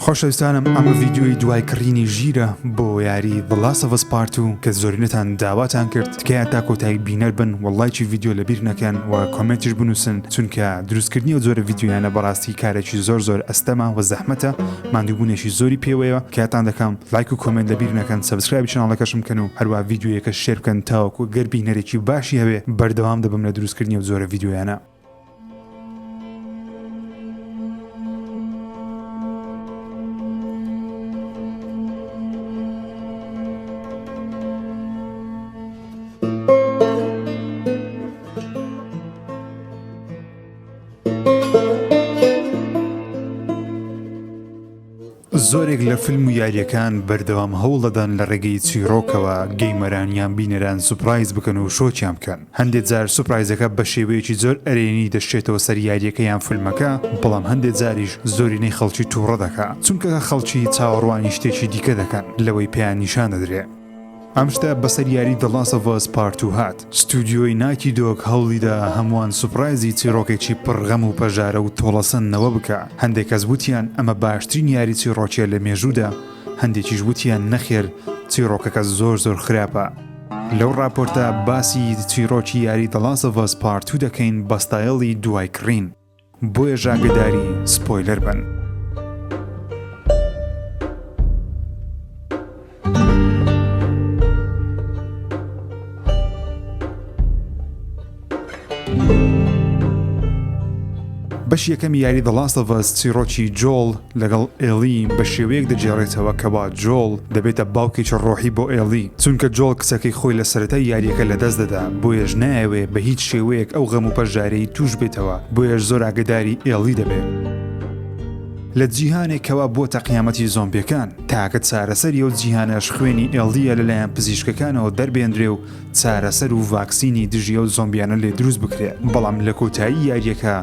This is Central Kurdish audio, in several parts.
خۆشەویستانم ئەمە ڤیدیۆی دوای کڕینی ژیرە بۆ یاری The Last of Us Part 2 کە زۆرینەتان داواتان کرد تکایە تا کۆتایی بینەر بن و ڵایکی ڤیدیۆ لەبیر نەکەن و کۆمێنتیش بنووسن چونکە دروستکردنی ئەو جۆرە ڤیدیۆیانە بەڕاستی کارێکی زۆر زۆر ئەستەمە و زەحمەتە ماندووبوونێکی زۆری پێوەیە تکاتان دەکەم لایک و کۆمێنت لەبیر نەکەن subscribe ی channel ەکەشم بکەن و هەروا ڤیدیۆیەکە share بکەن تاوەکو گەر بینەرێکی باشی هەبێ بەردەوام دەبم لە دروستکردنی ئەو جۆرە ڤیدیۆیانە. زۆرێک لە فیلم و یارییەکان بەردەوام هەوڵ دەدەن لە ڕێگەی چیڕۆکەوە gamer ان یان بینەران surprise بکەن و شۆکیان بکەن. هەندێ جار surprise ەکە بە شێوەیەکی زۆر ئەرێنی دەشچێتەوە سەر یارییەکە یان فیلمەکە، بەڵام هەندێ جاریش زۆرینەی خەڵکی تووڕە دەکا، چونکە خەڵکی چاوەڕوانی شتێکی دیکە دەکەن لەوەی پێیان نیشان دەدرێ. ئەم شتە بەسەر یاری The Last of Us Part Two هات. ستودیۆی Naughty Dog هەوڵیدا هەمووان surprise ی چیڕۆکێکی پڕ غەم و پەژارە و تۆڵەسەندنەوە بکا. هەندێک کەس وتیان ئەمە باشترین یاری چیڕۆکیە لە مێژوودا، هەندێکیش وتیان نەخێر چیڕۆکەکە زۆر زۆر خراپە. لەو ڕاپۆرتە باسی چیڕۆکی یاری The Last of Us Part Two دەکەین بە ستایڵی دوای کڕین. بۆیەش ئاگەداری spoiler بن. بەشی یەکەمی یاری The Last of Us چیڕۆکی جۆڵ لەگەڵ ئێڵی بە شێوەیەک دەگێڕێتەوە کەوا جۆڵ دەبێتە باوکێکی ڕۆحی بۆ ئێڵی چونکە جۆڵ کچەکەی خۆی لە سەرەتای یاریەکە لەدەست دەدا بۆیەش نایەوێ بە هیچ شێوەیەک ئەو غەم و پەژارەی توش بێتەوە بۆیەش زۆر ئاگەداری ئێڵی دەبێ. لە جیهانێک کەوا بووەتە قیامەتی زۆمبیەکان تاکە چارەسەری ئەو جیهانەش خوێنی ئێڵیە لەلایەن پزیشکەکانەوە دەربێندرێ و چارەسەر و ڤاکسینی دژی ئەو زۆمبیانە لێ دروست بکرێ بەڵام لە کۆتایی یاریەکە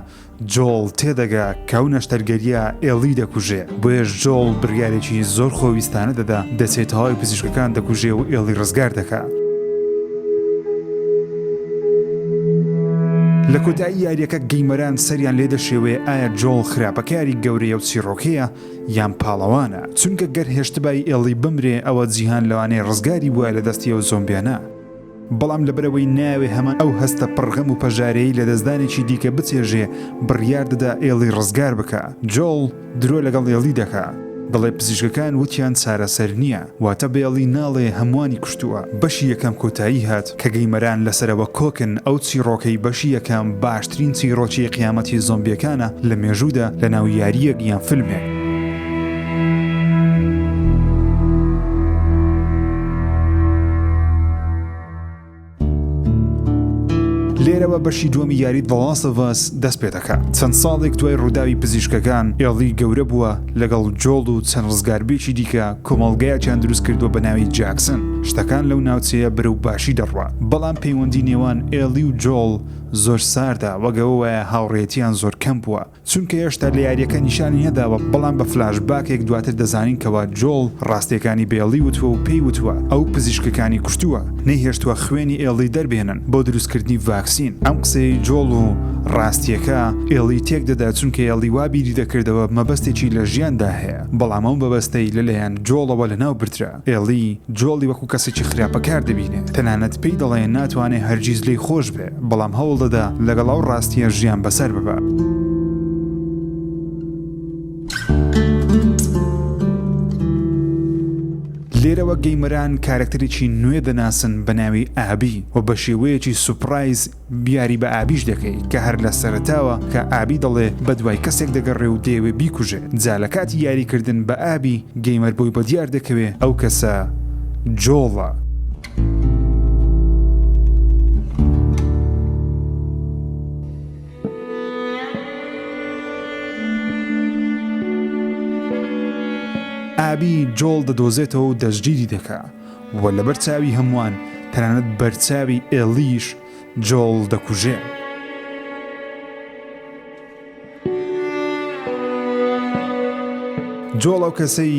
جۆڵ تێدەگا کە ئەو نەشتەرگەریە ئێڵی دەکوژێ بۆیەش جۆڵ بڕیارێکی زۆر خۆویستانە دەدا دەچێ تەواوی پزیشکەکان دەکوژێ و ئێڵی ڕزگار دەکا. لە کۆتایی یاریەکە gamer ان سەریان لێ دەشێوێ ئایا جۆڵ خراپەکاری گەورەی ئەو چیڕۆکەیە یان پاڵەوانە چونکە گەر هێشتبای ئێڵی بمرێ ئەوە جیهان لەوانەیە ڕزگاری بوایە لە دەستی ئەو زۆمبیانە. بەڵام لەبەرئەوەی نایەوێ هەمان ئەو هەستە پڕ غەم و پەژارەیەی لەدەستدانێکی دیکە بچێژێ، بڕیار دەدا ئێڵی ڕزگار بکا. جۆڵ درۆ لەگەڵ ئێڵی دەکا. دەڵێ پزیشکەکان وتیان چارەسەر نییە. واتە بە ئێڵی ناڵێ هەمووانی کوشتووە. بەشی یەکەم کۆتایی هات کە gamer ان لەسەرەوە کۆکن ئەو چیڕۆکەی بەشی یەکەم باشترین چیڕۆکی قیامەتی زۆمبیەکانە لە مێژوودا لەناو یارییەک یان فیلمێک. لێرەوە بەشی دووەمی یاری The Last of Us دەست پێ دەکات. چەند ساڵێک دوای ڕووداوی پزیشکەکان، ئێڵی گەورە بووە، لەگەڵ جۆڵ و چەند ڕزگاربوویەکی دیکە کۆمەڵگایەکیان دروست کردووە بە ناوی جاکسن. شتەکان لەو ناوچەیە بەرەو باشی دەڕوا. بەڵام پەیوەندی نێوان ئێڵی و جۆڵ زۆر ساردە، وەک ئەوە وایە هاوڕێیەتیان زۆر کەم بووە. چونکە هێشتا لە یاریەکە نیشانی نەداوە بەڵام بە فلاش باکێک دواتر دەزانین کەوا جۆڵ ڕاستیەکانی بە ئێڵی وتوە و پێی وتوە ئەو پزیشکەکانی کوشتوە نەیهێشتوە خوێنی ئێڵی دەربێنن بۆ دروستکردنی ڤاکسین ئەم قسەیەی جۆڵ و ڕاستیەکە ئێڵی تێک دەدا چونکە ئێڵی وا بیری دەکردەوە مەبەستێکی لە ژیاندا هەیە بەڵام ئەو مەبەستەی لەلایەن جۆڵەوە لەناو بردرا. ئێڵی، جۆڵی وەکو کەسێکی خراپەکار دەبینێ، تەنانەت پێی دەڵێ ناتوانێ هەرگیز لێی خۆش بێ، بەڵام هەوڵ دەدا لەگەڵ ئەو ڕاستییە ژیان بەسەر ببا. لێرەوە gamer ان کارەکتەرێکی نوێ دەناسن بە ناوی ئابی و بە شێوەیەکی surprise یاری بە ئابیش دەکەی کە هەر لە سەرەتاوە کە ئابی دەڵێ بەدوای کەسێک دەگەڕێ و دەیەوێ بیکوژێ جا لە کاتی یاری کردن بە ئابی gamer بۆی بەدیار دەکەوێ ئەو کەسە جۆڵە. ئابی جۆڵ دەدۆزێتەوە و دەستگیری دەکا. و لەبەر چاوی هەمووان تەنانەت بەرچاوی ئێڵیش جۆڵ دەکوژێ. جۆڵ ئەو کەسەی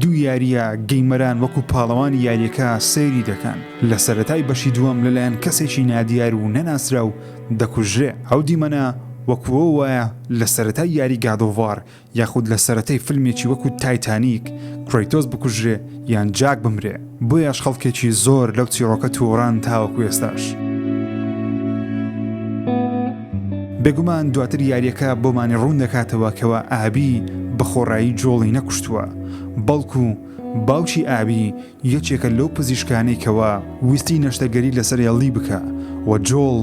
دوو یارییە gamer ان وەکو پاڵەوانی یاریەکە سەیری دەکەن لە سەرەتای بەشی دووەم لەلایەن کەسێکی نادیار و نەناسراو دەکوژرێ ئەو دیمەنە. وەکو ئەوە وایە لە سەرەتای یاری God of War یاخود لە سەرەتای فیلمێکی وەکو تایتانیک کرەیتۆس بکوژرێ یان جاک بمرێ، بۆیەش خەڵکێکی زۆر لەو چیڕۆکە تووڕەن تاوەکو ئێستاش. بێگومان دواتر یاریەکە بۆمانی ڕوون دەکاتەوە کەوا ئابی بە خۆڕایی جۆڵی نەکوشتووە، بەڵکو باوکی ئابی یەکێکە لەو پزیشکانەی کەوا ویستی نەشتەرگەری لەسەر ئێڵی بکا و جۆڵ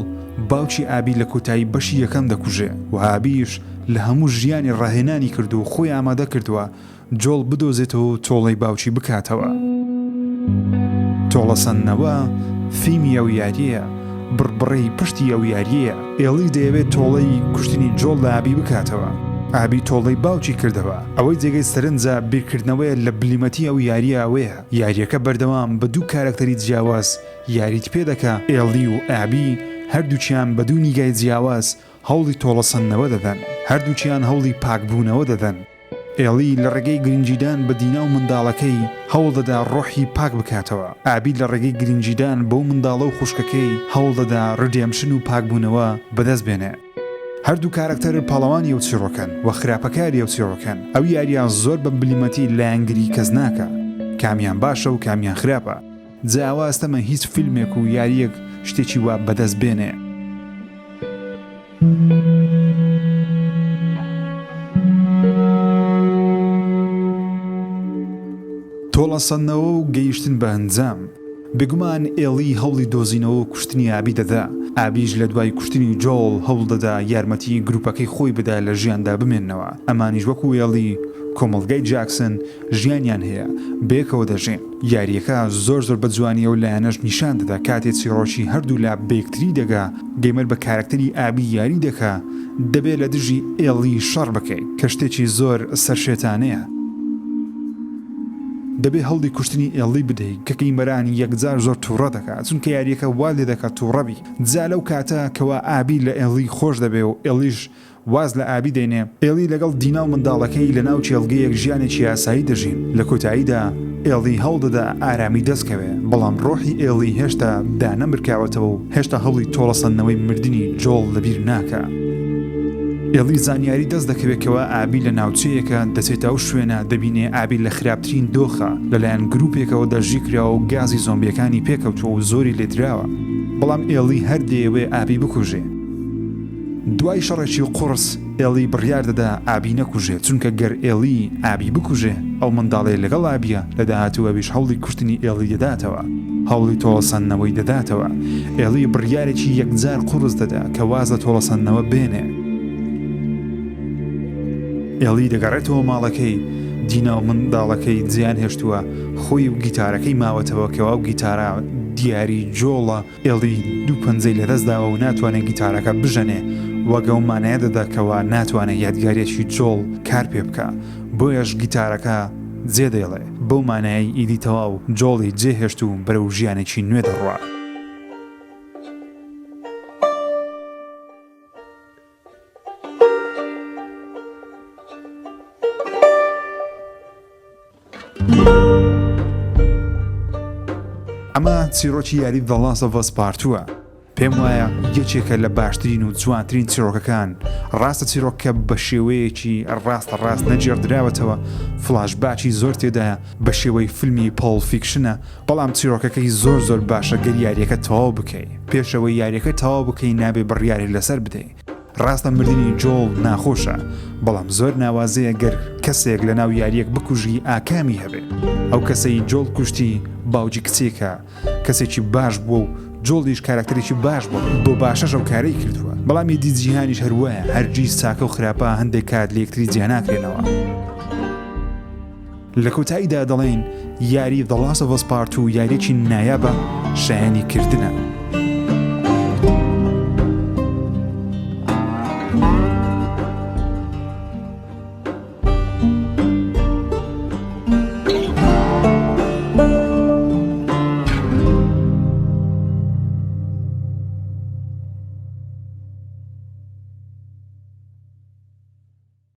باوکی ئابی لە کۆتایی بەشی یەکەم دەکوژێ و ئابیش لە هەموو ژیانی ڕاهێنانی کردووە و خۆی ئامادە کردووە جۆڵ بدۆزێتەوە و تۆڵەی باوکی بکاتەوە. تۆڵەسەندنەوە ثیمی ئەو یاریەیە، بڕبڕەی پشتی ئەو یاریەیە. ئێڵی دەیەوێت تۆڵەی کوشتنی جۆڵ لە ئابی بکاتەوە. ئابی تۆڵەی باوکی کردەوە. ئەوەی جێگەی سەرنجە بیرکردنەوەیە لە بلیمەتی ئەو یاریە ئەوەیە یاریەکە بەردەوام بە دوو کارەکتەری جیاواز یاریت پێ دەکا، ئێڵی و ئابی هەردووکیان بە دوو نیگای جیاواز هەوڵی تۆڵەسەندنەوە دەدەن، هەردووکیان هەوڵی پاکبوونەوە دەدەن. ئێڵی لە ڕێگەی گرنگیدان بە دینا و منداڵەکەی هەوڵ دەدا ڕۆحی پاک بکاتەوە، ئابی لە ڕێگەی گرنگیدان بەو منداڵە و خوشکەکەی هەوڵ دەدا redemption و پاکبوونەوە بەدەست بێنێ. هەردوو کارەکتەر پاڵەوانی ئەو چیڕۆکەن و خراپەکاری ئەو چیڕۆکەن. ئەو یارییە زۆر بە بلیمەتی لایەنگری کەس ناکا کامیان باشە و کامیان خراپە. جا ئەوە ئەستەمە هیچ فیلمێک و یارییەک شتێکی وا بەدەست بێنێ. تۆڵەسەندنەوە و گەیشتن بە ئەنجام. بێگومان ئێڵی هەوڵی دۆزینەوە و کوشتنی ئابی دەدا، ئابیش لە دوای کوشتنی جۆڵ هەوڵ دەدا یارمەتی گروپەکەی خۆی بدا لە ژیاندا بمێننەوە، ئەمانیش وەکو ئێڵی کۆمەڵگای جاکسن ژیانیان هەیە، بەیەکەوە دەژین. یارییەکە زۆر زۆر بە جوانی ئەو لایەنەش نیشان دەدا کاتێ چیڕۆکی هەردوولا بەیەکتری دەگا، gamer بە کارەکتەری ئابی یاری دەکا دەبێ لە دژی ئێڵی شەڕ بکەی کە شتێکی زۆر سەرشێتانەیە. دەبێ هەوڵی کوشتنی ئێڵی بدەی کە gamer ان یەکجار زۆر توڕە دەکا چونکە یاریەکە وات لێ دەکا توڕە بی جا لەو کاتە کەوا ئابی لە ئێڵی خۆش دەبێ و ئێڵیش واز لە ئابی دێنێ، ئێڵی لەگەڵ دینا و منداڵەکەی لەناو کێڵگەیەک ژیانێکی ئاسایی دەژین، لە کۆتاییدا ئێڵی هەوڵدەدا ئارامی دەستکەوێ، بەڵام ڕۆحی ئێڵی هێشتا دانەمرکاوەتەوە و هێشتا هەوڵی تۆڵەسەندنەوەی مردنی جۆڵ لەبیر ناکا. ئێڵی زانیاری دەست دەکەوێ کەوا ئابی لە ناوچەیەکە، دەچێتە ئەو شوێنە، دەبینێ ئابی لە خراپترین دۆخە، لەلایەن گروپێکەوە دەستگیرکراوە و گازی زۆمبییەکانی پێکەوتووە و زۆری لێدراوە، بەڵام ئێڵی هەر دەیەوێ ئابی بکوژێ. دوای شەڕێکی قوڕس ئێڵی بڕیار دەدا ئابی نەکوژێ چونکە گەر ئێڵی ئابی بکوژێ ئەو منداڵەی لەگەڵ ئابیە لە داهاتوو ئەویش هەوڵی کوشتنی ئێڵی دەداتەوە هەوڵی تۆڵەسەندنەوەی دەداتەوە ئێڵی بڕیارێکی یەکجار قوڕس دەدا کە واز لە تۆڵەسەندنەوە بێنێ. ئێڵی دەگەڕێتەوە ماڵەکەی دینا و منداڵەکەی جێیان هێشتووە خۆی و گیتارەکەی ماوەتەوە کەوا ئەو گیتارە دیاری جۆڵە ئێڵی دوو پەنجەی لەدەست داوە و ناتوانێت گیتارەکە بژەنێ، وەک ئەو مانایە دەدا کەوا ناتوانێت یادگارییەکی جۆڵ کار پێ بکا، بۆیەش گیتارەکە جێ دێڵێ، بەو مانایەی ئیدی تەواو جۆڵی جێ هێشت و بەرەو ژیانێکی نوێ دەڕوا. ئەمە چیڕۆکی یاری The Last of Us Part Two ە. پێم وایە یەکێکە لە باشترین و جوانترین چیرۆکەکان. ڕاستە چیرۆکەکە بە شێوەیەکی ڕاستە ڕاست نەگێڕدراوەتەوە، flashback ی زۆر تێدایە، بە شێوەی فیلمی Pulp Fiction ە، بەڵام چیرۆکەکەی زۆر زۆر باشە گەر یاریەکە تەواو بکەی. پێش ئەوەی یاریەکە تەواو بکەی نابێ بڕیارێک لەسەر بدەی. ڕاستە مردنی جۆڵ ناخۆشە بەڵام زۆر ناوازەیە گەر کەسێک لەناو یاریەک بکوژی ئاکامی هەبێ ئەو کەسەی جۆڵ کوشتی باوکی کچێکە کەسێکی باش بووە و جۆڵیش کاراکتەرێکی باش بووە بۆ باشەش ئەو کارەی کردووە بەڵام ئیدی جیهانیش هەر وایە هەرگیز چاکە و خراپە هەندێک کات لە یەکتری جیا ناکرێنەوە. لە کۆتاییدا دەڵێین یاری The Last of Us Part Two یاریەکی نایابە شایەنی کردنە.